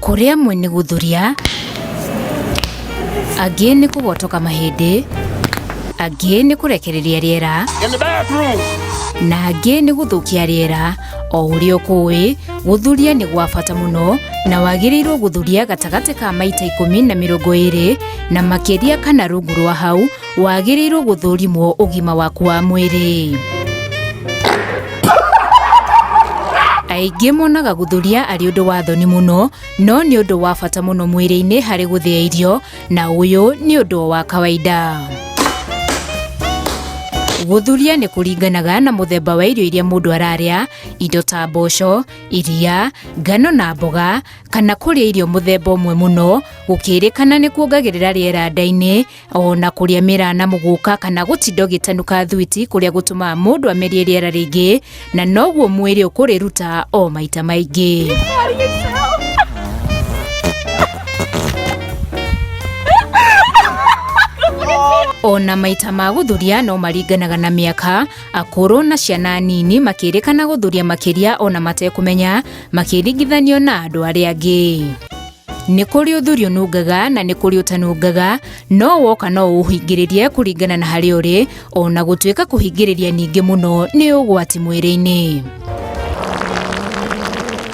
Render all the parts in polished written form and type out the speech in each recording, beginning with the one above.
Kũrĩ amwe nĩ gũthuria, angĩ nĩ kũgotoka mahĩndĩ, angĩ nĩ kũrekereria rĩera, na angĩ nĩ gũthũkia rĩera. O ũrĩa ũkũĩ, gũthuria nĩ gwa bata mũno na wagĩrĩirwo gũthuria gatagatĩ ka maita 10 na 20 na makĩria kana rungu rwa hau wagĩrĩirwo gũthũrimwo ũgima waku wa mwĩrĩ. Aingĩ monaga gũthuria arĩ ũndũ wa thoni mũno, no nĩ ũndũ wa bata mũno mwĩrĩ-inĩ harĩ gũthĩa irio, na ũyũ nĩ ũndũ wa kawaida. Gũthuria nĩ kũringanaga na mũthemba wa irio iria mũndũ ararĩa, indo ta mboco, iria, ngano na mboga, kana kũrĩa irio mũthemba ũmwe mũno, gũkĩrĩkana nĩ kuongagĩrĩra rĩera nda-inĩ, o na kũrĩa mĩraa na mũgũka kana gũtinda ũgĩtanuka thwiti kũrĩa gũtũmaga mũndũ amerie rĩera rĩingĩ na noguo mwĩrĩ ũkũrĩruta o maita maingĩ. Ona maita ma gũthuria no maringanaga na mĩaka, akũrũ na ciana nini makĩrĩkana gũthuria makĩria ona matekũmenya makĩringithanio na andũ arĩa angĩ. Nĩ kũrĩ ũthuri ũnungaga na nĩ kũrĩ ũtanungaga, no woka no ũhingĩrĩrie kũringana na harĩa ũrĩ, ona gũtuĩka kũhingĩrĩria ningĩ mũno nĩ ũgwati mwĩrĩ-inĩ.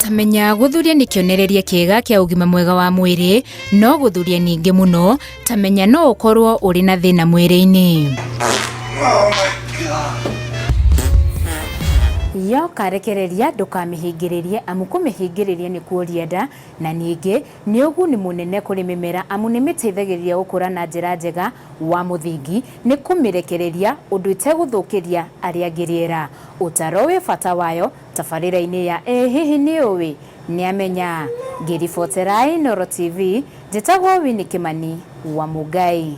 Tamenya gũthuria nĩ kĩonereria kĩega kĩa ũgima mwega wa mwĩrĩ, no gũthuria ningĩ mũno, tamenya no ũkorwo ũrĩ na thĩna mwĩrĩ-inĩ. Yoka rekereria ndũkamĩhingĩrĩrie amu kũmĩhingĩrĩria nĩ kuoria nda Na ningĩ nĩ ũguni mũnene kũrĩ mĩmera amu nĩ mĩteithagĩrĩria gũkũra na njĩra njega. Wa mũthingi nĩ kũmĩrekereria ũndũ ĩtegũthũkĩria arĩa angĩ rĩera. Ũtaro wĩ bata wayo tabarĩra-inĩ ya Ĩ hihi nĩ ũĩ? Nĩamenya. Ngĩribotera Inooro TV, njĩtagwo Winnie Kĩmani wa Mũngai.